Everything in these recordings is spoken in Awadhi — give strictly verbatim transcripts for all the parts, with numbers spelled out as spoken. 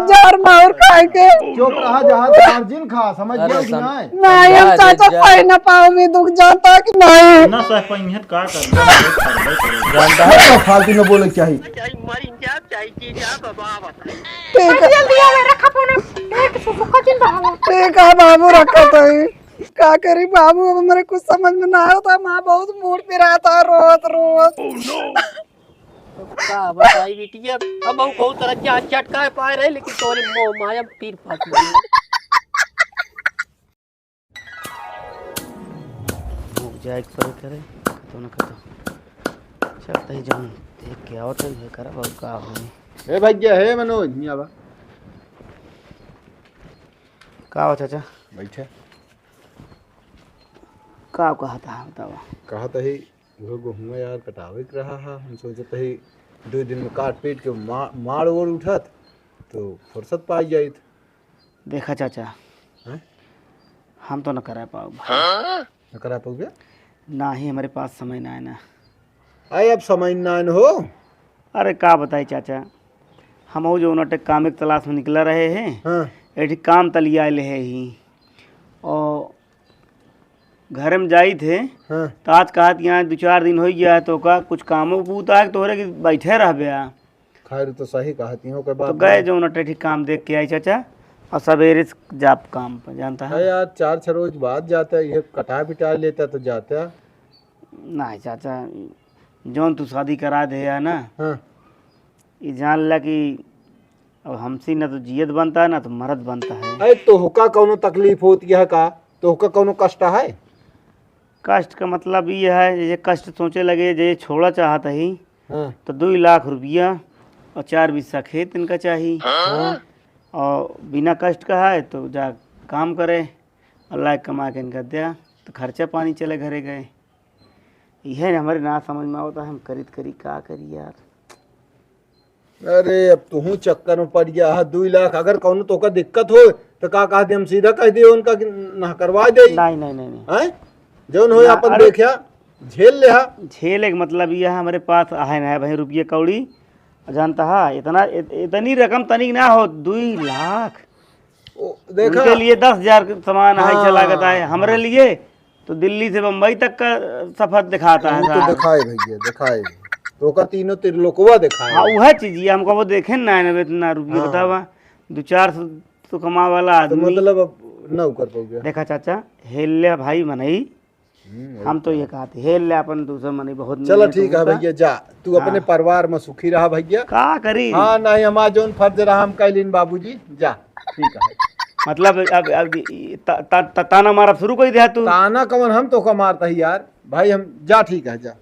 जहर माहुर खाए के। चुप रहा, जहर माहुर जिन खा, समझ अरे गया कि सम-, नहीं? नहीं, हम समझा चाचा ले जा। सह ना पाओ, मैं दुख जानता कि नहीं। ना सह पाई है तो का करबे, करबे, करबे। जानता है? तो फालतू में बोले क्या ही? ठीक है। जल्दी आवे, रखा फोन। देख, सुसुका चिन रहा। ठीक है बाबू, रखा तो ही। का करी बाबू, अब हमरे कुछ समझ में ना आवत, माँ बहुत मूड पिरात है रोत रोत। अब का बताई बिटिया, अब हम बहुत तरह के चटकाए पाए रहे, लेकिन तोरे मोह माया पीर फाट गई। रुक जाए, एक पल करे, तो ना कतो। चल, तही जाऊँ, देख के आवत है, ये करब, अब का होई। हे भैया, हे मनोज, हियाँ बा। का हो चाचा? बैठे। का कहत हा, बतावा। कहत ही, वो गेहुआ यार कटावे के रहा हा, हम सोचत ही दो दिन में काट पीट के मा-, माड़ ओड़ उठत, तो फुर्सत पाई जाइत। देखा चाचा, हैं? हम तो न करा पाउब। न करा पाउबे? ना ही हमरे पास समय ना है ना। अरे अब समय ना है न हो। अरे का बताई चाचा, हम जौन अटे काम के तलाश में निकला रहे हैं, हाँ। एठी काम तलिया ले है ही। और घर में जाई थे, हाँ। तो आज कहत यहाँ दो चार दिन हो गया है, तो का कुछ कामो पूता है, तोहरे के बैठे रहबे आ। खैर, तो सही कहती हो, कोई तो बात गए नहीं। जौन अटे ठीक काम देख के आई चाचा, और सवेरे से जाप काम पर, जानता है? अरे यार, चार छह रोज बाद जाता, ये कटा पिटा लेता तो जाता। नहीं चाचा, जौन तू शादी करा दे है ना, हाँ। ये जान ला कि अब हमसे ना तो जियत बनता है, ना तो मरद बनता है। अरे, तोहका कौनो तकलीफ होती है का? तोहका कौनो कष्ट है? कष्ट का मतलब ये है, ये कष्ट सोचे लगे, जे छोड़ा चाहत ही, हाँ। तो दो लाख रुपया और चार बिस्सा खेत इनका चाही। हाँ। और बिना कष्ट का है, तो जा काम करे, अल्लाह कमा के इनका द्या, तो खर्चा पानी चले घरे गए। इहे न हमरे ना समझ में आवता, हम करित करी का करी यार। अरे, अब तुहू चक्कर में पड़ गया है। दुई लाख अगर कौनो तोका दिक्कत हो, तो का कह दे, हम सीधा कह दिए उनका कि ना करवा दे। नहीं, नहीं, नहीं, नहीं। हैं? जौन हो ना, अपन अरे, देखा, झेल ले हा। झेले के मतलब ये है, हमरे पास आहे ना है भाई रुपये कौड़ी, जानता है, इतना, इत-, इतनी रकम तनिक ना हो, दुई लाख। ओ, देखा। उनके लिए दस हजार के समान है, हाँ, चला गता है, हमरे हाँ। लिए तो दिल्ली से बम्बई तक का सफर दिखाता है वो तो साहब। दिखाए भैया, दिखाए। तो ओकर तीनों त्रिलोकवा दिखाए। हाँ, वह चीज, ये हमको वो देखे ना है ना, इतना रुपया हाँ। बतावा, दो चार सौ तो कमाए वाला तो आदमी। मतलब अब ना कर पाओगे। देखा चाचा, हेल ले भाई मनई, हम्म, हम तो ये कहते, हेल ले अपन दूसर मनई बहुत चलो मेहनत ठीक है होता। भैया, जा, तू हाँ। अपने परिवार में सुखी रहा भैया। का करी? हाँ, नहीं, हमारा जौन फर्ज रहा, हम कैलिन बाबूजी, जा, ठीक है। मतलब, अब, अब, ई, त-, त-, त-, ताना मारब शुरू कर दिया तू। ताना कौन, हम तोका मारता ही यार, भाई, हम, जा, ठीक है, जा,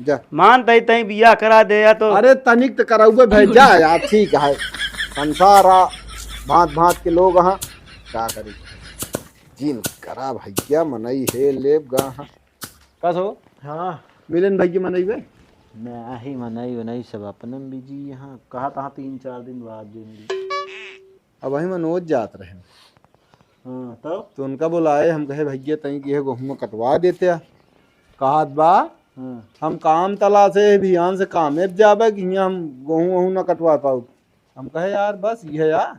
जा। मान तई, तई बियाह करा दे या तो। अरे, तनिक तो कराउबे भाई, जा यार, ठीक है। संसार आ, भांत, भांत के लोग, हाँ, का करी? जिन करा भैया, मनई हे लेब गा, हाँ। कस हो? हाँ। मिलन भैया मनई बे? नाही, मनई वनई सब अपने में बिजी यहाँ। कहा तहाँ तीन चार दिन बाद जो मिली। अब वही मनोज जात रहे। हाँ, तब? तो उनका बुलाए, हम कहे, "भैया, तई कि यह गेहूं कटवा देते आ।" कहत बा, हाँ। "हम काम तलाशे, बिहान से कामे पे जाबे कि हियां हम गेहूं वहूं ना कटवा पाउब।" हम कहे, "यार, बस यह यार।"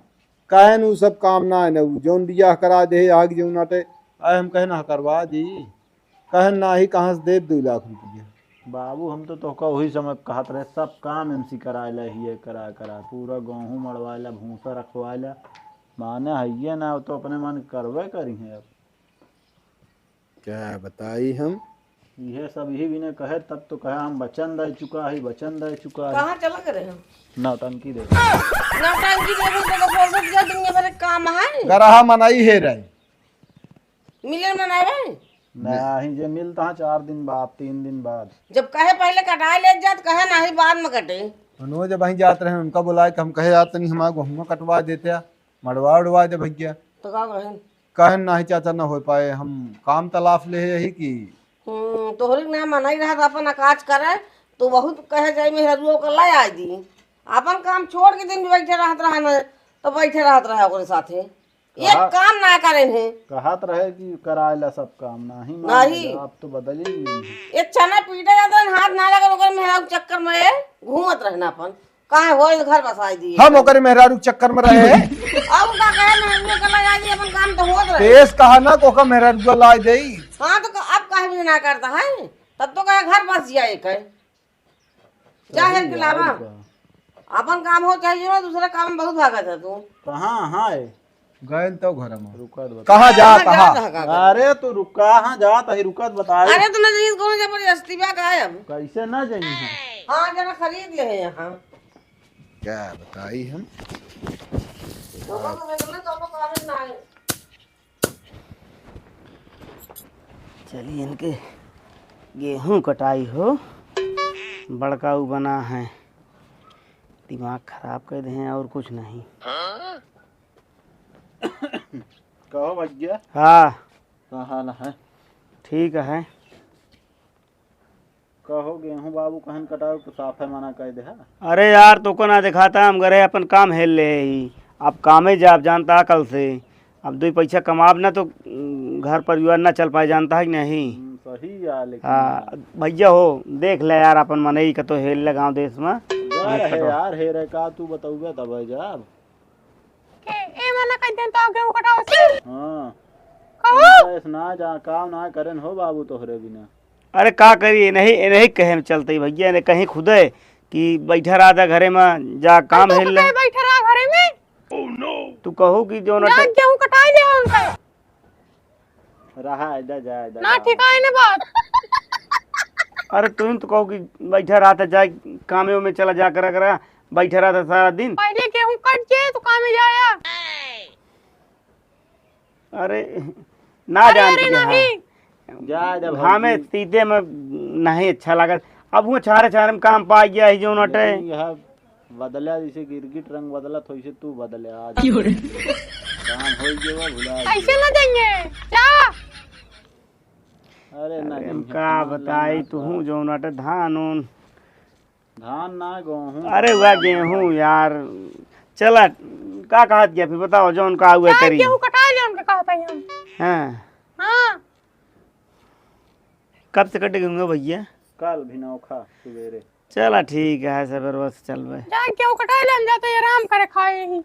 कहे न उ सब काम ना है न, उ जौन बियाह करा दे, आग जौन आटे, आए हम कहे ना करवा दी, कहे ना ही कहाँ से दे दो लाख रुपया। बाबू, हम तो तोहका वही समय कहत रहे, सब काम एमसी कराए ला, हिये करा, करा, पूरा गेहूं मड़वाए ला, भूसा रखवाए ला, माने हइये ना, तो अपने मन करबे करी हैं अब। क्या बताई हम? इहे सब यही बिना कहे, तब तो कहे हम वचन दे चुका ही, वचन दे चुका ही। कहाँ चला गए हम? नौटंकी दे। नौटंकी दे, तो, तो, तो, तो, दुनिया भर के काम है। गरहा मनई हे रहे। मिले में ना रहे? नहीं, जे मिलता है चार दिन बाद, तीन दिन बाद। जब कहे पहले कटाए ले जात, कहे नहीं बाद में कटे। मनोज जब वहीं जात रहे, उनका बुलाए कि हम कहे, "यार, तनी हमारा गेहूं कटवा देते, मड़वा उड़वा दे भैया।" तो का कहे? कहे, "नहीं चाचा, ना हो पाए, हम काम तलाश ले यही की।" हम्म, तोहरी ना मनई रहत अपन अकाज करे, तो बहुत कहे जाई, मेहरुओ के ले आई दी। अपन काम छोड़ के दिन बैठे रहत रहे न, तो बैठे रहत रहे ओकरे साथे। एक कहा-, काम ना करे हैं। कहत रहे कि कराए ला सब काम, नाही माने नहीं। आप तो बदल ही गई हैं। एक चना पीटे जाते हैं, हाथ ना लगे, ओकर मेहरारू चक्कर में घूमत रहना अपन। काहे हो, इस घर बसाई दिए हम हैं। ओकरे मेहरारू के चक्कर में रहे हैं। अब का कहे, मेहरारू के लाई आई, अपन काम तो होत रहे। तेज कहा ना, को का मेहरारू के लाई देई। हाँ, तो अब काहे भी ना करता है, तब तो कहे घर बस जाए कहे। जा और हेर के यार लावा। का। अपन काम हो चाहे जो, दूसरा काम में बहुत भागत है तू। कहाँ है? गइल तो घर में। रुका तो बता। कहाँ जा, कहाँ जा कहाँ? रहा का? अरे तू रुका, कहाँ जात है, रुका तो बता। अरे तू ना जाइए, कौन जबरदस्ती बा का अब? कैसे ना जाई है? हाँ, जरा खरीद ले है यहाँ। क्या बताई हम? तो को देखना, तो को कागज ना है। चलिए, इनके गेहूं कटाई हो, बड़का उ बना है, दिमाग खराब कर दे हैं और कुछ नहीं। कहो भैया। हाँ। का हाल है? ठीक है। कहो गेहूं बाबू कहन कटाओ तो साफे मना कर दे है। अरे यार, तोको ना दिखाता, हम घरे अपन काम हेल ले ही। अब कामे जाब जानता है कल से। अब दुई पैसा कमाब ना तो, उम, घर परिवार ना चल पाए, जानता है कि नहीं? हम्म, सही यार, लेकिन हाँ, यार। भैया हो, देख ले यार, अपन मनई का तो हेल ले गाँव देश में। जाए है कटो। यार, हेरे का तू बतौबे तब है जाब। के, ए मना कर देन तो गेहूं कटाओ से। हाँ। कहो। ऐसा ना जा, काम ना करेन हो बाबू तोहरे बिना। अरे का करी, इन्हीं, इन्हीं कहे में चलते ही भैया, इन्हें कहीं खुदे कि बैठा रहा था घरे में, जा काम तो हेल ले। कहे बैठा रहा घरे में? तू कहो कि जो ना जा टे- गेहूं कटाई ले उनका। रहा, जा, जा, जा, ना जा। ठीक है ना बात। अरे तू ही तो कहो कि बैठा रहा था, जा कामे में चला जा करा करा, बैठा रहा था सारा दिन। पहले गेहूं कट जाए तो कामे जाया। अरे, ना अरे, जानती अरे, है। नहीं। जा, जा, भौजी। हमें सीते में नहीं अच्छा लागत। अब वो छारे छारे में काम पा गया है जो नटे। लेकिन यह बदला, जैसे गिरगिट रंग बदलत हो, वैसे तू बदले आज। क्यों रे? काम हो गया, भुला ऐसे गया। ना देंगे। जा। अरे, ना अरे, देंगे, हम का बताई, तू हूँ जो नटे धान उन। धान ना, गेहूं। अरे, हुआ गेहूं यार। चला, का कहत गया फिर बताओ, जौन का हुआ यार, करी। गेहूं कटा ले, उनके कहत हई हम। हाँ। हाँ। कब से कटे गेहूं भैया? कल भी नौखा सुबेरे। चला, ठीक है, सवेरवा से चलबे। जा, गेहूं कटा ले, हम जाते आराम करे खाए ही।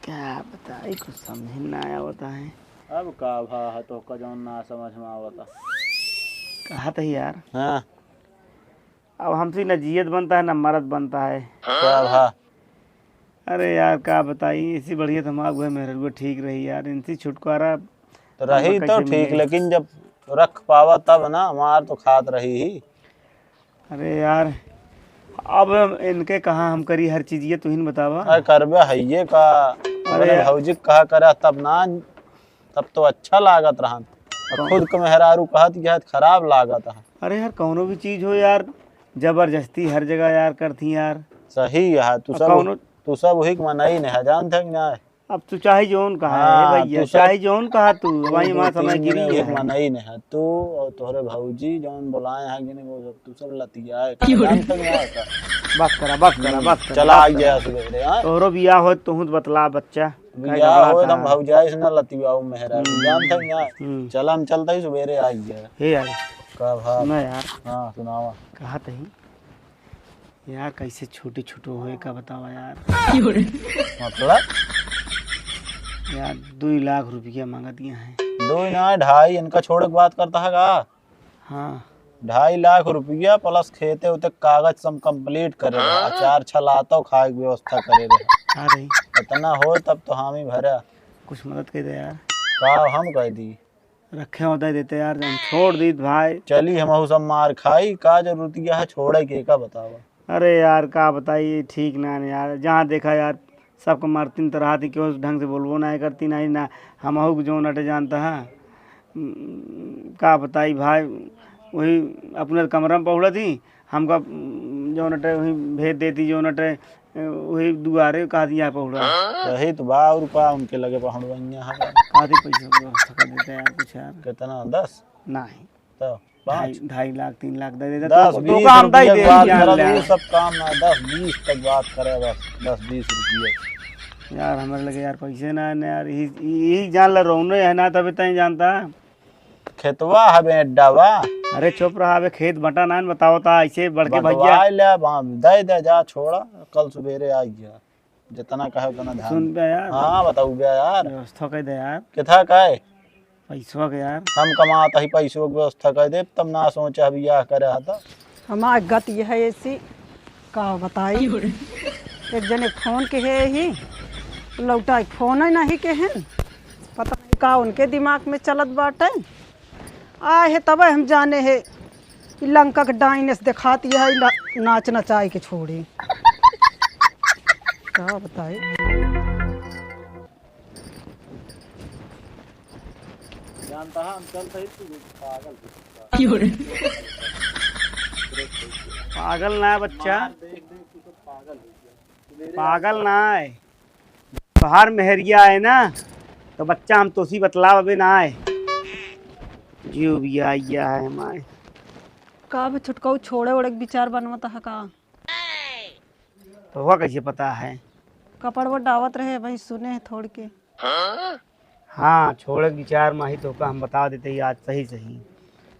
क्या बताई, कुछ समझ में ना आवत है। अब का भा है तो का जौन ना समझ में आवत है। कहत ही यार। हाँ। अब हमसे न जियत बनता है, न मरत बनता है। का भा? अरे यार, का बताई, इसी बढ़िया तो हमार उहे मेहररुआ ठीक रही यार, इनसे छुटकारा तो रही तो ठीक, लेकिन जब रख पावा तब ना, हमार तो खात रही ही। अरे यार, अब इनके कहाँ हम करी हर चीज, ये तू ही न बतावा। अरे करबे है ये का, अरे अपने यार। भौजी के कहा करा तब ना, तब तो अच्छा लागत रहन। और कौन? खुद के मेहरारू कहत गया त खराब लागत है। अरे यार, कौनो भी चीज हो यार, जबरदस्ती हर जगह यार करती यार। सही है, तू अब सब, कौनो तू सब वही के मनई ने है, जानते हैं कि ना? अब तू चाहे जौन कहा है हाँ, भैया, तू सब चाहे जौन कहा तू, तू वही दो वहाँ तीन समय जने गिरी एक है। मनई ने है, तू और तोहरे भौजी जौन बुलाए हैं कि नहीं, वो सब तू सब लतिया है, क्यों रे? जानते हैं ना का? बस करा, बस करा, हम्म, बस करा, चला बस आ गया करा। सुबेरे, हाँ? तोहरो बियाह हो, तू तो बतला बच्चा। बियाह हो, हम भौजाई से ना लतियाओ मेहरा, हम्म। जानते हैं ना? हम्म। चला, हम चलते ही सुबेरे आ गया। हे यार। का भाव? सुना यार। हाँ, सुनावा। कहत ही यार, कैसे छोटे छोटे होए का बतावा यार। मतलब? यार, दुई लाख रुपया मांगत गया है। दुई ना, ढाई, इनका छोड़े के बात करता है का? हाँ। ढाई लाख रुपया plus खेते उते कागज सब complete करे रहे, हाँ। अचार छलातो खाए के व्यवस्था करे रहे। हाँ रही। इतना हो तब तो हामी भरा। कुछ मदद कर दे यार। का हम कह दी? रखे हो दे देते यार, हम छोड़ दीत भाई। चली हमहू सब मार खाई, का जरूरत यह है छोड़े के, का बतावा? अरे यार, का बताई, ये ठीक ना है यार। जहाँ देखा यार, सबको मारतीन तरह थी, क्यों ढंग से बोलबो ना करती, नहीं ना हमहू को जौन अटे जानता है। उम, का बताई भाई, वही अपने कमरा में पहुड़ा थी, हमका, उम, जौन अटे वही भेज देती, जौन अटे, वही दुआरे कहा दिया पहुड़ा। यही तो बा, और का उनके लगे पहुड़वैया है। कहा थी पैसा की व्यवस्था कर देते यार कुछ यार। कितना? दस? नहीं। तो ढाई, पाँच? ढाई लाख, तीन लाख दे देता दस, तो, तो बीस काम दे रुपया दे, बात जान करा, ले। वो सब काम ना, दस बीस तक बात करे बस, दस बीस रुपया। यार, हमारे लगे यार पैसे ना है ना यार, यही, यही जान ले, रोने है ना, तभी तय जानता। खेतवा है बेड्डा बा। अरे चुप रहा, अबे खेत बंटा ना बताओ ता, ऐसे बड़के भैया। बंटवाए ले, बा-, दे दे जा, छोड़ा, कल सुबेरे आ गया, जितना कहे उतना धान। सुन बे यार। हाँ, बताऊ बे यार। व्यवस्था कर दे यार। किथा का है? पैसवा के यार। हम कमात ही पैसवा के व्यवस्था कर दे, तब ना सोचे अभी यह करे हा तो। हमार गत यह है ऐसी, का बताई। एक जने फोन के है ही, लौटा फोन ही नहीं के हैं। पता नहीं का उनके दिमाग में चलत बाटे। आए है तबे हम जाने है, ई लंका के डाइन से देखात यह ना-, नाच नचाए के छोड़ी। का बताई। जानता है, हम चल सही, तू पागल हो। पागल ना है बच्चा। मार देख देख, तू तो पागल हो गया। तू मेरे पागल ना है। तोहार मेहरिया है ना, तो बच्चा हम तोसी बतलाव अबे ना है। जियो भी आइया है हमारे। का बे छोटकऊ, छोड़े ओड़े के विचार बनवत है का? तो हुआ कैसे पता है? कपड़वा डावत रहे, वही सुने हैं थोड़ के। हाँ, छोड़े के विचार में ही तो का हम बता देते ही आज सही सही।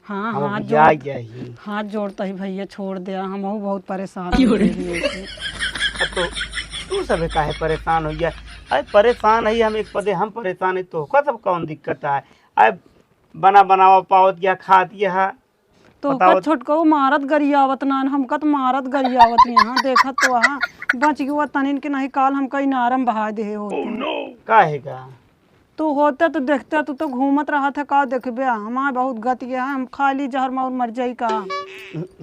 हाँ, हम हाथ अभी जोड़, जाए जाही। हाथ जोड़ता ही भैया, छोड़ दे, हमहू बहुत परेशान हो गए हैं ऐसे। अब तो तू सबे काहे परेशान हो गया? अरे परेशान है हम एक पदे, हम परेशान है तो का सब कौन दिक्कत है? अरे बना बनावा पावत गया, खात गया, तो बताओ। का छोटकऊ मारत गरियावत ना, हमका तो मारत गरियावत यहाँ, देखत तो वहाँ बच गयो तनिन के नहीं, काल हमका इनारम बहा दे होते। काहे का? तू होते तो देखते, तू तो घूमत रहत है, का देखबे? हमार बहुत गति है, हम खा ली जहर मार मर जाई का?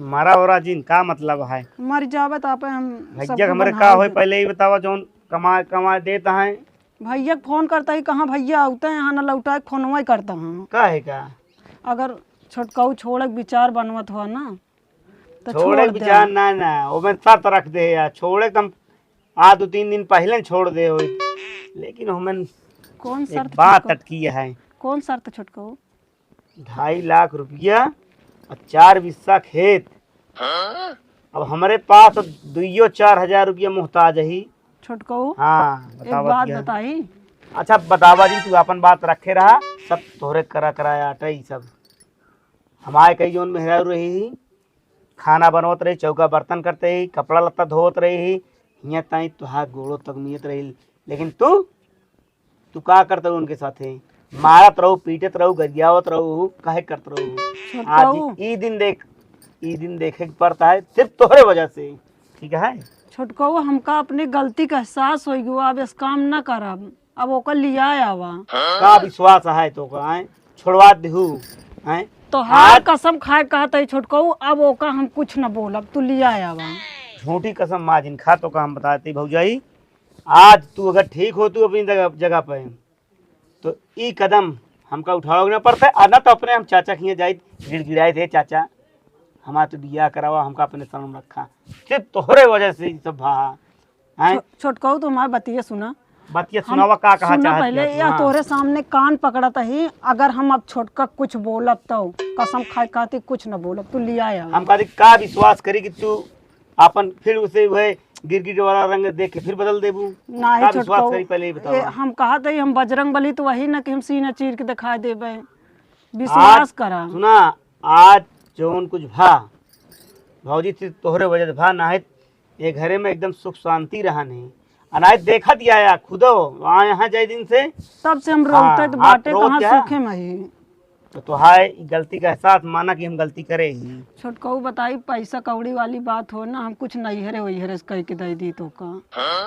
मरा ओरा जिन का मतलब है? मर जावे तो आपे हम सब भैया कुछ हमरे बना का होई, दे। पहले ही बतावा, जौन कमा कमा देता है। भैया के फोन करता ही, कहाँ भैया आवते हैं, यहाँ ना लौटा के फोनवा ही करता हूँ। काहे का? अगर छोटकऊ छोड़े के विचार बनवत हो ना, तो छोड़े छोड़ के दे। विचार ना, ना, ओमे शर्त रख दे यार, छोड़े के हम आज दो तीन दिन पहले छोड़ दे होई, लेकिन हमें कौन एक शर्त बात छोटकऊ? अटकी है। कौन शर्त छोटकऊ? ढाई लाख रुपया और चार बिस्सा खेत। अब हमरे पास तो दुइयो चार हजार रुपया मोहताज ही। छोटकऊ, हाँ, एक बतावत बात गया। बताई। अच्छा, बतावा जी, तू अपन बात रखे रहा, सब तोहरे करा कराया आटा ई सब। हमारे कई जौन मेहरारू रही ही, खाना बनवत रही, चौका बर्तन करते ही, कपड़ा लत्ता धोवत रही ही, हियाँ ताई तुहार गोड़ो तक मियत रही, लेकिन तू तू का करत रहू उनके साथे? मारत रहू, पीटत रहू, गरियावत रहू, काहे करत रहू? आज छोटकाऊ। ई दिन देख, ई दिन देखे के पड़ता है सिर्फ तोहरे वजह से, ठीक है? छोटकाऊ, हमका अपनी गलती का एहसास हो गयो, अब इस काम न करब, अब ओकर लिया आवा। का विश्वास है तो का, हैं? छोड़वा देहू, हैं? तोहार आज कसम खाए कहत है छोटकाऊ, अब ओका हम कुछ न बोलब, तू लिया आवा। झूठी कसम माँ जिन खा तो का हम बताते भौजाई, आज तू अगर ठीक हो तू अपनी जगह, जगह पे, तो ई कदम हमका उठावे के ना पड़ता है, और ना तो अपने हम चाचा के हियाँ जाइत गिड़गिड़ाइत है, "चाचा, हमार तो बियाह करावा, हमका अपने शरण में रखा।" सिर्फ तोहरे वजह से ई सब भा, हैं? छो-, छोटकाऊ, तो हमार बतिया सुना। बतिया हम सुनावा, का कहा सुना चाहत पहले, है? या हाँ। तोहरे सामने कान पकड़त ही, अगर हम अब छोटका कुछ बोलब तो कसम खाए खातिर कुछ न बोलब, तू लिया आवा। हम कहते का विश्वास करी कि तू आपन फिर उसे वह गिरगिट वाला रंग देख के फिर बदल देबू? नाही का विश्वास छोटकाऊ, करी, पहले ही बतावा। ए, हम कहत ही हम बजरंग बली तो वही ना कि हम सीना चीर के दिखा देबे। विश्वास आज करा। सुना, आज जौन कुछ भा, भौजी, सिर्फ तोहरे वजह से भा, नाहीं ये घरे में एकदम सुख शांति रहा नहीं। अनाज देखत ही आया खुदो, वहाँ यहाँ जाए दिन से। तब से हम रोकते हाँ, तो हाथ बाटे रोक कहाँ क्या? सूखे में ही। तो तोहार ई गलती का एहसास माना कि हम गलती करे ही। छोटकऊ बताई, पैसा कौड़ी वाली बात हो ना, हम कुछ नैहरे वैहरे से कह के दे दी तो का।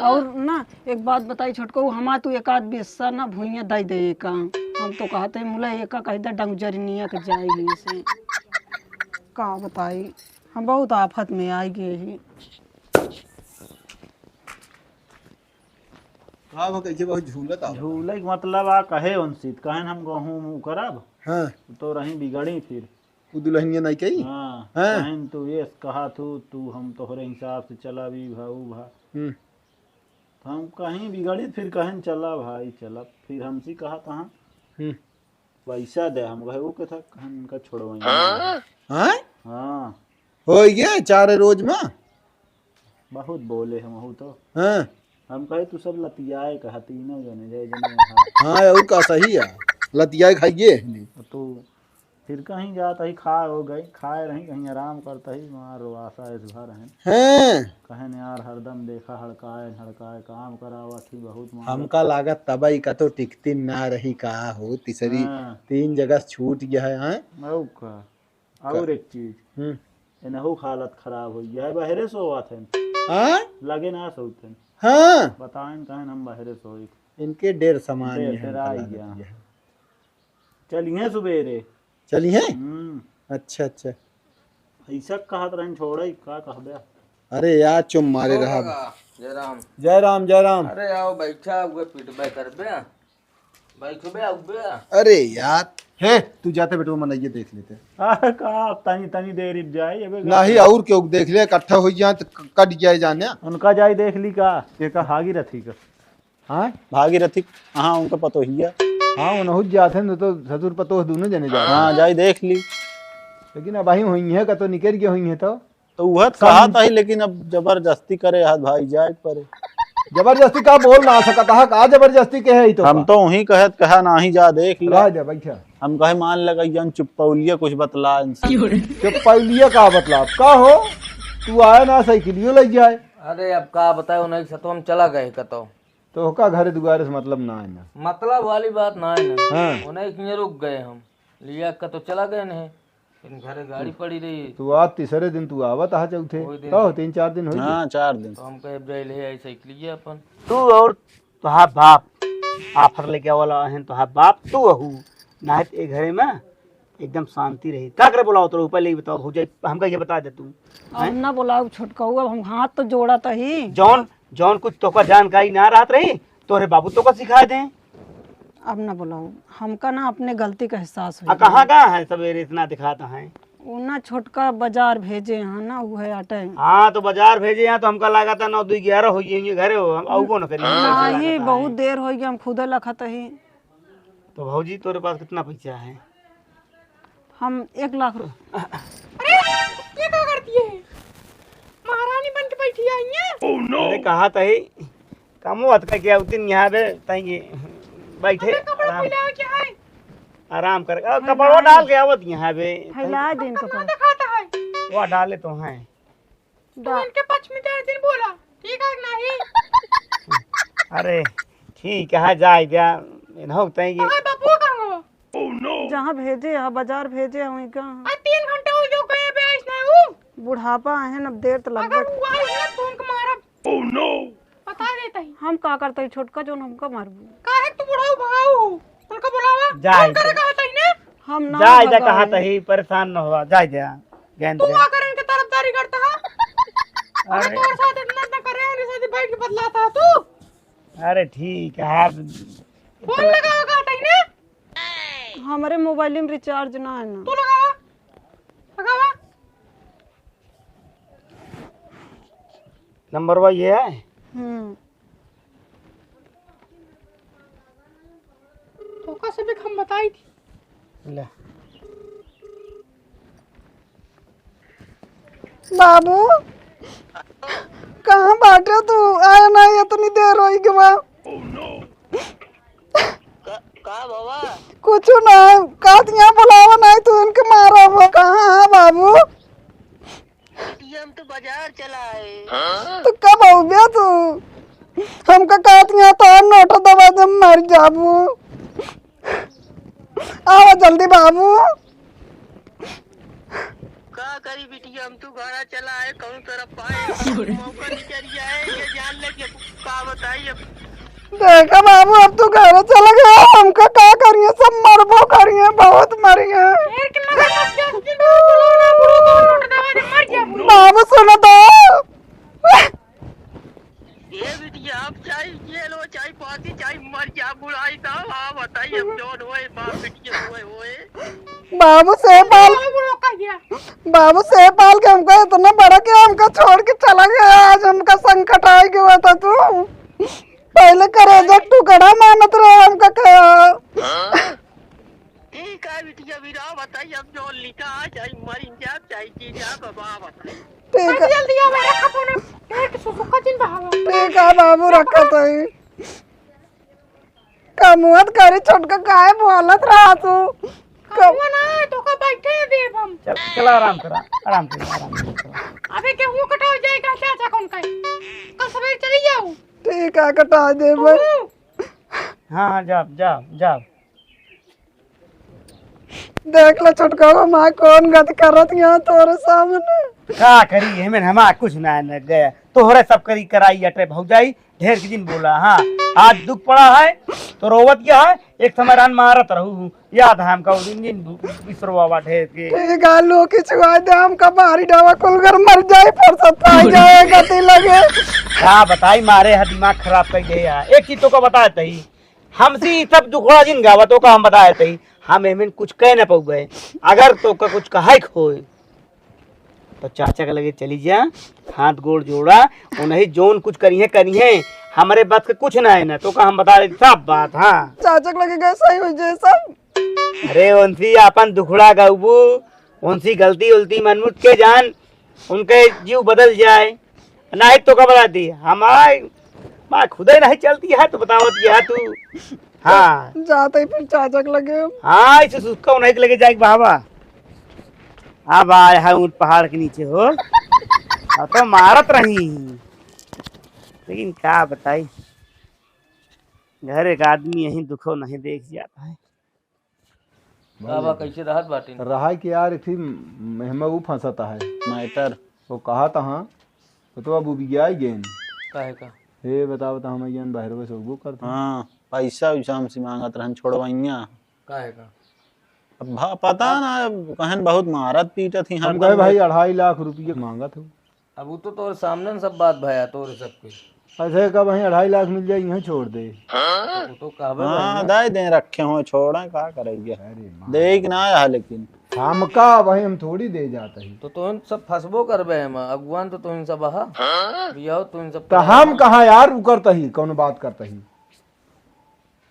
और ना, एक बात बताई छोटकऊ, हमार तू एक आध बिस्सा ना भुइयां दे दे का। हम तो कहते मुला एका कह दे डंगजरनिया के जाए ही से। का बताई, हम बहुत आफत में आई गए ही। का भा, कैसे बहुत झूलत आवत? झूले के मतलब आ कहे उनसे, कहेन हम गहूँ मुँह करब, हाँ। तो रही बिगड़ी फिर। उ दुल्हनिया नहीं कही? हाँ, हाँ। कहेन तू ये कहा थू, तू हम तोहरे हिसाब से चला भी भा, उ भा। हम्म। तो हम कहीं बिगड़ी फिर कहेन चला भाई चला, फिर हमसे कहा तहाँ। हम्म। पैसा दे, हम कहे, "वो के था, कहन इनका छोड़वाई।" हाँ? हाँ। हो गया चार रोज में? बहुत बोले हम, हो तो। हाँ। हम कहे, "तू सब लतियाए कहा, तीनों जने, जय जने यहाँ।" हाँ, और का सही है, लतियाए खाइए। तो फिर कहीं जात ही, खाए हो गए, खाए रही, कहीं आराम करत ही, मार रोआसा इस घर हैं। हैं? कहन यार, हरदम देखा हड़काए, हड़काए, काम करावत ही बहुत मार। हमका लागत तबई का तो टिकती ना रही का हो, तीसरी हाँ। तीन जगह छूट गया है, हैं? और का? और एक चीज, हम्म। इनहू हालत खराब हो गया है, बहरे सोवत हैं। हाँ? लगे ना सोते हैं। हाँ। बताएं, कहें हम बहरे सोई। इनके डेढ़ सामान डेढ़ ये हमका डेढ़ आई लागत गया। ये है। चलिए सुबेरे। चलिए? हम्म। अच्छा, अच्छा। ऐसा कहत रहन, छोड़े, का कहबे? अरे यार, चुम मारे रहा। जय राम। जय राम, जय राम। अरे आओ, बैठा हुए, पिटबे करबे। बैठबे, आउबे। अरे यार, हे, तू जाते बेटवा, मनइये देख लेते। आ, का, तनी, तनी देर इब जाए, अबे नहीं, और क्यों देख ले, इकट्ठा हो जाए तो क-, कट जाए जाने। उनका जाए देख ली का, ये का भागीरथी का। हाँ? भागीरथी, हाँ, उनका पतोहिया। हाँ, उनहु जात हैं, तो ससुर पतोह दोनों जने जात हैं। हाँ, जाए देख ली। लेकिन अब वहीं हुई है, का तो निकल गए हुई है तो। तो वह कहा था ही, लेकिन अब जबरदस्ती करे हाथ भाई जाए परे। जबरदस्ती का बोल ना सकता है, का जबरदस्ती के है ही तो हम का? तो वहीं कहत कहा नाही जा देख ले। रह जा, बैठा। हम कहे मान लगा जन चुप्पौलिया कुछ बतला इनसे। चुप्पौलिया का बतला? का हो? तू आए ना साइकिलियो ले जाए। अरे अब का बताए, उन्हें से तो हम चला गए कतो। तो ओका घरे दुआरे से मतलब ना है ना। मतलब वाली बात ना है ना। हाँ। उन्हें किए रुक गए हम। लिया कतो चला गए नहीं। फिर घरे गाड़ी पड़ी रही। तू आज तीसरे दिन तू आवत हा चौथे। वही दिन कहो, से। तीन चार दिन हो गए। हाँ, चार दिन। तो हम कहे, "अब जाए ले आई साइकिलिया अपन।" तू और तोहार बाप, आफर लेके वाला है तोहार बाप, तू अहू। ना है तो ए घरे में एकदम शांति रही। का करे बोलाओ तो पहले ही बताओ, भौजाई, हमका ये बता दे तू। अब हैं? ना बोलाओ छोटकऊ, अब हम हाथ तो जोड़ा तही। जौन, जौन कुछ तोका जानकारी ना रहत रही, तोरे बाबू तोका सिखा दे। अब ना बोलाओ, हमका ना अपने गलती का एहसास हो आ, गया। कहाँ गया है सवेरे इतना दिखाता है? वो ना छोटका बाजार भेजे हैं ना, वो है आटे। हाँ, तो बाजार भेजे हैं तो हमका लागत है नौ दुई ग्यारह हो गई, घरे हो, हम आउबो न करी। नहीं, बहुत देर हो गई, हम खुदे लखत ही। तो भौजी, तोरे पास कितना पैसा है? हम एक लाख रु- अरे, ये का करती है? महारानी बन के बैठी आई है। अरे, कहा तही, कमो हत का क्या उतिन यहाँ बे, तई बैठे, अबे, कपड़ा आराम। फैलावे क्या है? आराम कर, आ, भाई, कपड़वा भाई। डाल के आवत यहाँ बे, फैला तई दिन कपड़ा। दिखाता है। वह डाले तो हैं। तू डा- इनके पक्ष में चार दिन बोला, ठीक है कि नहीं? अरे, ठीक है, जाए जा, इन्हों तई ये। कहाँ बाबू कहाँ हो? जहाँ भेजे है, बाजार भेजे है, वहीं का। आ, तीन घंटा हो गयो, कहीं पे आइस नहीं हूँ। बुढ़ापा है ना, अब देर तो लगबे। अगर वो आइस ना, तो उनको मारब। बता देता ही। हम का करता ही छोटका, जोन हमका मारबू? काहे तू बुढ़ाऊ भगाऊ हो? उनका बुलावा। जाए फोन करे दे। कहा था ही ना? हम ना जाए दे भगाई। कहा था ही, परेशान न हुआ, जाए दे। गेंद तू दे। आकर इनके तरफदारी करता है? अरे अरे। तोर साथ इतना ना करे, इनके साथ बैठ के बतलाता है तू। अरे ठीक है। फोन लगावा कहा था ही ना? हमरे मोबाइल में रिचार्ज ना है ना। तू लगावा। लगावा। नंबरवा ये है? हम्म। तो का से भी हम बताई थी। ले। बाबू, कहाँ बाटे तू? आया ना, इतनी देर होई गवा। का, का बाबा? कुछ ना, कातिया बुलावा नहीं, तू इनके मारा हो। कहाँ है बाबू? ये हम तो बाजार चला आए। तो कब आउबे तू? हमका कातिया तो नोट दबा दे, मर जाबू। आवा जल्दी बाबू। का करी बिटिया, हम तू घरा चला आए, कौन तरफ पाए, मौका निकल जाए, ये जान ले कि का बताई अब। देखा बाबू, अब तू घरे चला गया, हमका का करिए, सब मरबो करिए, बहुत मरिए। ढेर के मगर मत कर, कि बाबू लोग ना बुढ़ो को नोट दबा दे, मर जा बुढ़ो। बाबू सुनो तो। ए बिटिया, अब चाहे जेल हो, चाहे फांसी, चाहे मर जा, बुढ़ाई का, हाँ, बताई, अब जौन होए, बाप बिटिया होए, होए। बाबू से पाल, बाबू रोका गया। बाबू से पाल के हमका इतना बड़ा किया, हमका छोड़ के चला गया। आज हमका संकट आ गया था तू। पहले करेजा टुकड़ा मानत रहे, हमका कहा। ठीक है बिटिया, अभी रहा बताई, अब जो लिखा है, चाहे मर जा, चाहे जी जा, बाबा बताई। ठीक है। जल्दी आओ, मेरा खपोना, पेट सुसुका चिन बहावा। ठीक है बाबू, रखा तो ही। का मुहत करे छोटका, काहे बोलत रहा तू? कौआ ना है, तोका बैठे देब हम। चल, चला, आराम करा, आराम करा, आराम करा, चला। अबे केहू कटाव जाए का चाचा कौन कहे? कल सवेरे चली जाऊ। ठीक है, कटा देब। तू? हाँ, हाँ, जाब, जाब, जाब। देख ले छोटका, माँ कौन गत करत यहाँ तोरे सामने। का करी, हमें हमार कुछ ना न गया, तोहरे सब करी कराई अटे भौजाई, ढेर के दिन बोला। हाँ, आज दुख पड़ा है तो रोवत गया है, एक समय रान मारत रहू, याद है हमका वो दिन, दिन बिसरवा ढेर के। ठीक है, लो किचुआ दे, हमका मारी डावा कुल घर मर जाए, फुर्सत पाई जाए गति लगे। का बताई, मारे है दिमाग खराब कर गए है। एक चीज तोका बताए तही, हमसे ई सब दुखड़ा जिन गावा, तोका हम बताए तही, हम एमन कुछ कह न पउबे। अगर तोका कुछ कहे के होए तो चाचा के लगे चली जा, हाथ गोड़ जोड़ा, उन्हीं जौन कुछ करिहे करिहे, हमरे बस के कुछ ना है ना, तोका हम बता दे सब बात। हाँ, चाचा के लगे गए सही हो जाए सब। अरे उनसी अपन दुखड़ा गाउबू, उनसी गलती उलती मनमुट के जान, उनके जीव बदल जाए। नहीं तो का बता दी, हमारे माँ खुदे नहीं चलती है तो बतावत ये है तू। हाँ। जाते ही फिर चाचा के लगे हम। हाँ, इसे सुसुक्का उन्हीं के लगे जाए बाबा। अब आए है ऊँट पहाड़ के नीचे हो, अब तो मारत रही, लेकिन का बताई, घर एक आदमी यही दुखो नहीं देख जाता है। का बा, कैसे रहत बाटिन? रहा कि यार, एक ठे मेहमा ऊ फंसत है। मैटर। वो कहा तहाँ, वो तो अब उबियाई गेन। काहे का? हे बताओ तो, हम ज्ञान बहरवे से उगो करते हैं। हाँ, पैसा वैसा हमसे मांगत रहन, छोड़वाइया। काहे का? अब भा-, पता ना, अब कहन बहुत मारत पीटत ही हम हर कहे, दम भाई, में। अढ़ाई लाख रुपये मांगत हो। अब वो तो तोरे सामने न सब बात भया, तोरे सब कुछ। ऐसे कब वहीं अढ़ाई लाख मिल जाए, यहीं छोड़ दे। वो तो कहबे हाँ, भाई ना। दे दे, रखे हो, छोड़े, का करेंगे? अरे माँ। दे कि ना आया, लेकिन हमका वहीं हम थोड़ी दे जाते ही। तो तुम सब फंसबो करबे हम, अगुवान तो तुम सब हा। हाँ? बियाह तुम सब तो करबे। हम कहाँ यार, उ करता ही, कौन बात करता ही?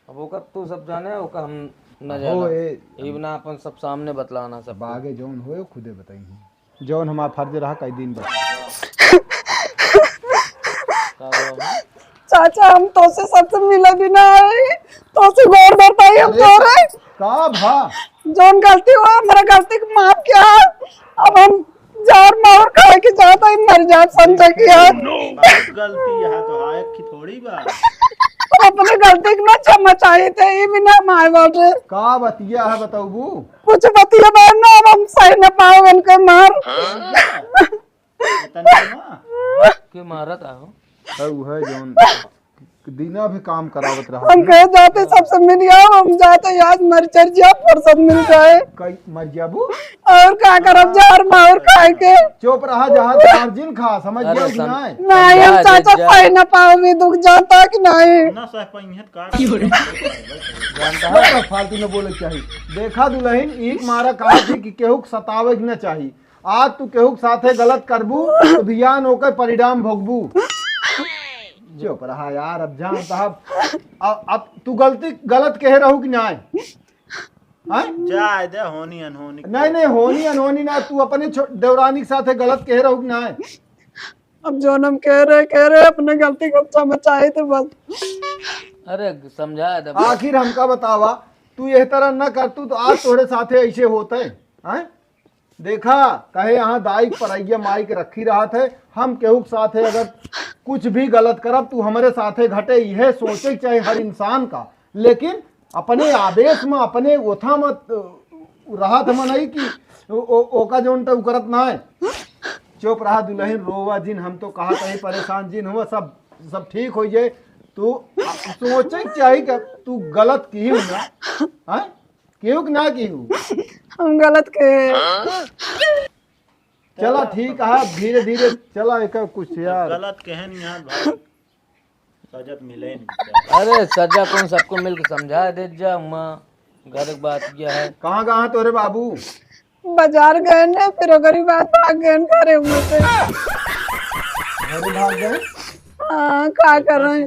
अब ओकर तू सब जाने, ओकर हम न हो, जाना। ए, ई बिना अपन सब सामने बतलाना सब। बागे जौन होए, खुदे बताई। जौन हमार फर्ज रहा, कई दिन बता। का हुआ? चाचा, हम तोसे सबसे मिले भी ना आई, तोसे गोड़ धर पाई हम अरे, तोरे। का भा? जौन गलती हुआ, हमरा गलती के माफ किया। अब हम जहर माहुर खाए के चाहत हई, मर जाब समझा कि यार। बहुत गलती यहाँ तो आए की थोड़ी बा। अपने गलती के ना क्षमा चाहिए थे, ये भी ना माए बाटे। का बतिया है बतौबू? कुछ बतिया बा ना, अब हम सही ना पाओ इनके मार। इतने में? के मारत आहो? है वो है जौन दिना भी काम करावत रहा। हम कहे जाते सबसे मिल आओ, हम जाते आज मर चर जाए, फुर्सत मिल जाए। कई मर जाबू? और का करब, जहर माहुर खाए के। चुप रहा, जहाँ मार्जिन खा, समझ अरे गया कि सम-, नहीं? नहीं, हम समझा दे चाचा जा। पाए ना पाओ भी दुख जानता कि नहीं? ना सह पाई है, का जानता चुप है। रह, फालतू में बोले के चाही। देखा दुल्हन, ईख मारा कहा थी कि केहू के सतावे के ना चाही। आज तू केहू के साथे गलत करबू, तो बिहान ओकर परिणाम भोगबू। चुप रहा यार, अब जान साहब, अब, अब तू गलती, गलत कहे रहू कि नाय? हैं? जाए दे, होनी अनहोनी। नहीं, नहीं, होनी अनहोनी ना, तू अपने छो-, देवरानी के साथे गलत कहे रहू कि नाय? अब जौन हम कह रहे, कह रहे, अपने गलती के क्षमा चाहे तो बस। अरे, समझा दे। आखिर हमका बतावा, तू यह तरह न करतू तो आज तोहरे साथे ऐसे होते, हैं? देखा, कहे यहाँ दाई के परैया माई के रखी रहत है, हम केहू के साथे अगर कुछ भी गलत करब, तू हमरे साथे घटे, यह सोचे के चाहे हर इंसान का। लेकिन अपने आवेश में, अपने ओथा में, अ, रहत मनई कि ओ, ओ, ओका जौन त उ करत ना है। चुप रहा दुल्हन, रोवा जिन, हम तो कहा कहीं परेशान जिन हुआ, सब, सब ठीक हो जाए। तू सोचे के चाही कि तू गलत की हूँ ना, हैं? केहू के ना केहू। हम गलत के। चला ठीक है, धीरे धीरे चला, एक कुछ यार। गलत कहन यहाँ भाई, सजा तो मिले नहीं। अरे सजा कौन, सबको मिल के समझा दे जा, माँ घर एक बात किया है। कहाँ कहाँ तोरे बाबू? बाजार गए ने, फिर ओकरी बाद भाग गए घरे हुए से। घरे भाग गए? हाँ, का करें?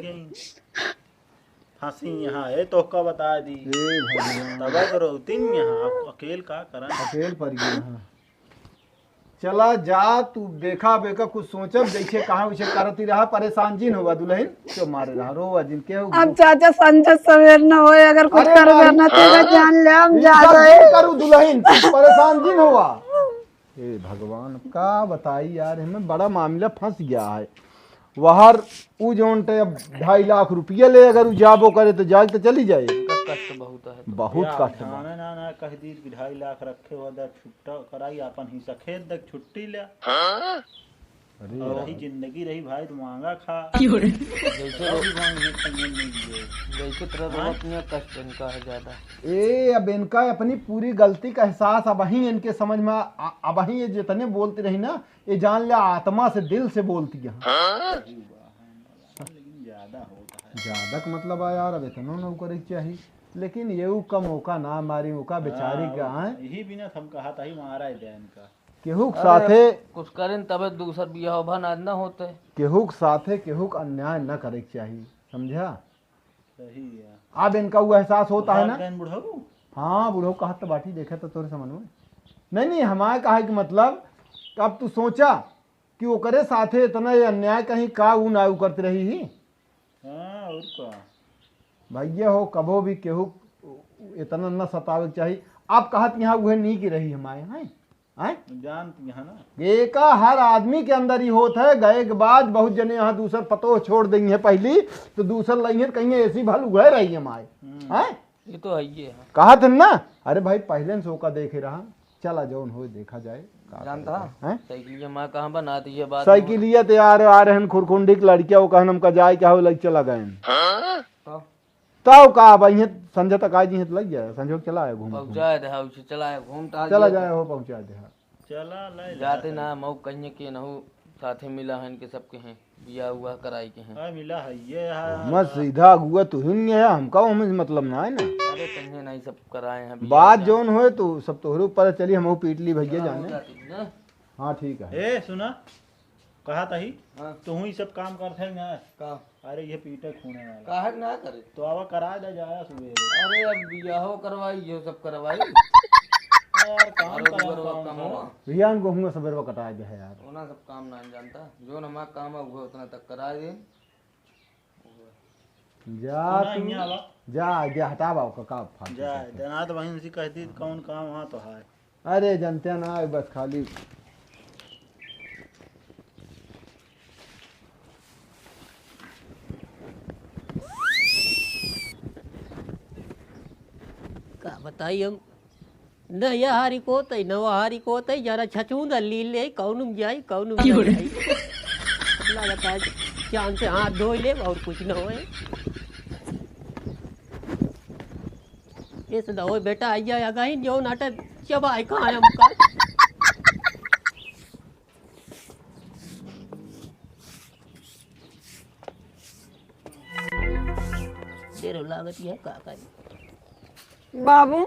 फांसी यहाँ है, तोहका बता दी। ए भगवान। तब तो रोती नहीं यहाँ, अकेल का करा? अकेल पड़ गया, हाँ। चला जा, तू देखा बेका कुछ सोचब, जैसे कहा वैसे करती रहा, परेशान जिन होवा दुल्हन, क्यों मारे रहा, रोवा जिन, केहू अब चाचा संझा सवेर न होए, अगर कुछ अरे कर भाई, करना तेरा जान ले, हम जा इनका रहे। जिन करू दुल्हन, परेशान जिन होवा। हे भगवान, का बताई यार, हमें बड़ा मामला फंस गया है। वहर उ जौन ते अब ढाई लाख रुपया ले, अगर उ जाबो करे तो जाए तो चली जाए। इनका कष्ट बहुत है तो। बहुत या कष्ट बा। जाने ना, ना कह दी कि ढाई लाख रखे हो, दे छुट्टा कराई, अपन हिस्सा खेत देख छुट्टी ले। अरे और यार। रही जिंदगी रही भाई, तो मांगा खा। क्यों रे? जैसे और भी मांग ले, संगे मिल गए। जैसे तेरा हाँ? बहुत नहीं कष्ट इनका है ज्यादा। ए, अब इनका अपनी पूरी गलती का एहसास अब ही इनके समझ में आ-, अब ही ये जितने बोलती रही ना, ये जान ले आत्मा से, दिल से बोलती है। लेकिन ज्यादा होता है। ज्यादा का मतलब है यार, अब इतना ना करे के चाहिए, लेकिन ये ऊ का मौका ना मारी, ओका बेचारी हाँ, का, हैं? यही बिना हम कहा था ही मारा है दे इनका। केहू के अरे, साथे कुछ करें तबे दूसर बियाह भा ना, ना होते। केहू के साथे केहू के अन्याय ना करे के चाहिए, समझा? सही है। अब इनका वो एहसास होता है ना। गैन बुढ़ऊ? हाँ, बुढ़ऊ कहत तो बाटी, देखे तो तोरे समझ में। नहीं, नहीं, हमारे कहा कि मतलब, अब तू सोचा कि ओकरे साथे इतना ये अन्याय कहीं का ऊ ना ऊ करती रही ही। हाँ, और का? भैया हो, कबो भी केहू इतना न सतावे के चाही। आप कहत यहाँ उहे नीक रही हमारे, हैं? हैं? जानत यहाँ ना। एका हर आदमी के अंदर ही होत है, गए के बाद बहुत जने यहाँ दूसर पतोह छोड़ देंगे पहली, तो दूसर लइहे कहीं ऐसी भल उहे रही हमारे। हम्म। हैं? ये तो है ही है। कहत है ना, अरे भाई, पहले से ओका देखे रहा, चला जौन होए देखा जाए, का जानता करे है? हैं? साइकिलिया माँ कहाँ बना दी ये बात साइकिलिया तो यार, आ रहन खुरकुंडी के लड़किया, वो कहन हमका जाए के हो, लग चला गए। हाँ? तो? तब का, अब इहें संझा तक आ जिहें तो लग जाए, संझा चला आए घूम, घूम। पहुँचा दे, हाँ, उसे चला आए, घूम टहल चला जाए। जाए हो, पहुँचा दे, हाँ। चला, ले जाते ले। ना, मऊ कहिए के नहु साथे मिला है इनके सबके हैं, बियाह हुआ कराई के हैं। हाँ, मिला है, ये है। मत सीधा अगुआ तू ही नहीं है, हमका ओमे से मतलब ना है ना। अरे, कहिए नहीं, सब कराए हैं, बियाह बात का। जौन होए तो सब तोहरे ऊपर है, चलिए हमहू पीट ली भैया चला, हो जाने। जाती ना। हाँ, ठीक है। ए, सुना, कहा तही, हाँ। तुहू ई सब काम करत है ना? का? अरे, ये पीटे खूने वाला। काहे के ना करे? तो आवा करा दे जाया सुबेरे। अरे, अब बियाहो करवाई, ये सब करवाई। यार, काम अरे, करा, गुरुआ काम कम करा। हुआ। भैया, इनको हुआ सबेरवा कटा दे है यार। ओना सब काम ना जानता, जो हमारा काम है, वो उतना तक करा दे। जा सुना, तू, इहाँ आवा। जा, आगे हटावा ओका, का फालतू जा, करते। देना तो वहीं से कह दी, कौन काम वहाँ तो है। अरे, जनते ना, बस खाली का बताई हम, न यह हारी को तई, न वह हारी को तई, जरा छचूंद ली ले, कौन में जाई, कौन में क्यों रे? जाई। लगता है चांद से हाथ धो ले और कुछ न होए। ये सदा होए बेटा, आइया, आगा ही जो नाटक चबाई कहाँ है हमका। देर लागत है, का करी? बाबू,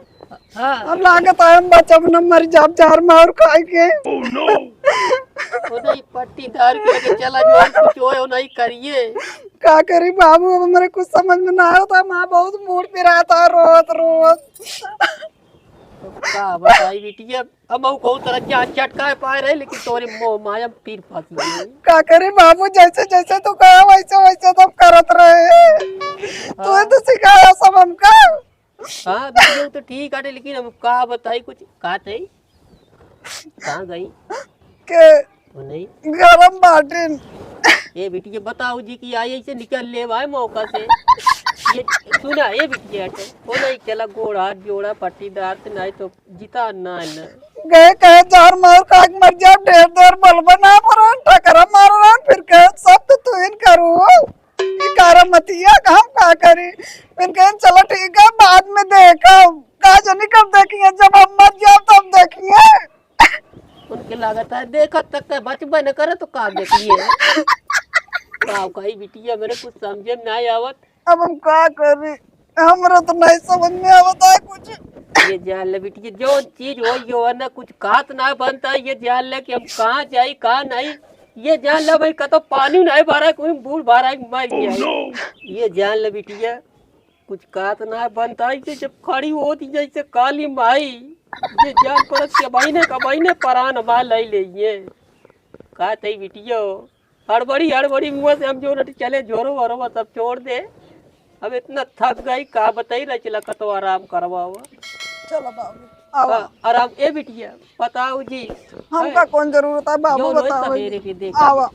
हाँ। अब लागत है हम बचब न, मर जाब जहर माहुर खाए के। ओ नहीं, पट्टीदार के लगे चला जो, हम कुछ होए नहीं करिए। का करी बाबू, अब हमरे कुछ समझ में ना आवत, माँ बहुत मूड पिरात है रोत रोत। का बताई बिटिया, अब हम कहूँ तरह जान चटकाए पाए रहे, लेकिन तोरे मोह माया में पीर फंस गए। का करे बाबू, जैसे जैसे तू कहा वैसे वैसे तो हम करत रहे। तू हाँ। तो सिखाया सब हमका। हाँ बिटिया, वो तो ठीक आटे, लेकिन हम का बताई कुछ, का तई? कहाँ गई? के वो नहीं। गरम बाटिन। ए बिटिया, बताऊ जी कि आई ऐसे निकल ले भाई मौका से। ये सुना, ए बिटिया, हटो। वो नहीं चला, गोड़ हाथ जोड़ा पट्टीदार से, नहीं तो जिता ना है ना। गए कहे जहर मार खा के मर जाओ, ढेर देर बलबे ना पर टकरा मार रहा, फिर कहे सब तो तू ही करू। ये कारम मतिया हम का करी? फिर कहे चलो ठीक है, बाद में देखा, का जानी कब देखिए, जब हम मर जाओ तब देखिए। उनके लागत है देखत तक के बचबे न करे तो का देखिए। का कही बिटिया, मेरे कुछ समझे में नहीं आवत। अब हम का करी, हमरा तो नहीं समझ में आवत है कुछ। ये जान ले बिटिया, जो चीज हो यो है ना, कुछ कहत ना बनता है। ये जान ले कि हम कहाँ जाई, कहाँ नहीं। ये जान ले भाई, कतो पानी नहीं भरा, कोई बूढ़ भरा के मर गया है। ये जान ले बिटिया, कुछ कहत ना बनता है कि जब खड़ी होती जैसे काली माई, ये जान परत के बहिने का बहिने परान बा लई ले ये। का तई बिटियो, हड़बड़ी हड़बड़ी मुँह से हम जो नट चले झोरो वरो सब छोड़ दे। अब इतना थक गई का बताई रचला कतो आराम करवावा। चलो बाबू, आओ। आ, आराम ए बिटिया, बताओ जी। हमका कौन जरूरत है बाबू, जो रोज बताओ। सवेरे के देख। आवा।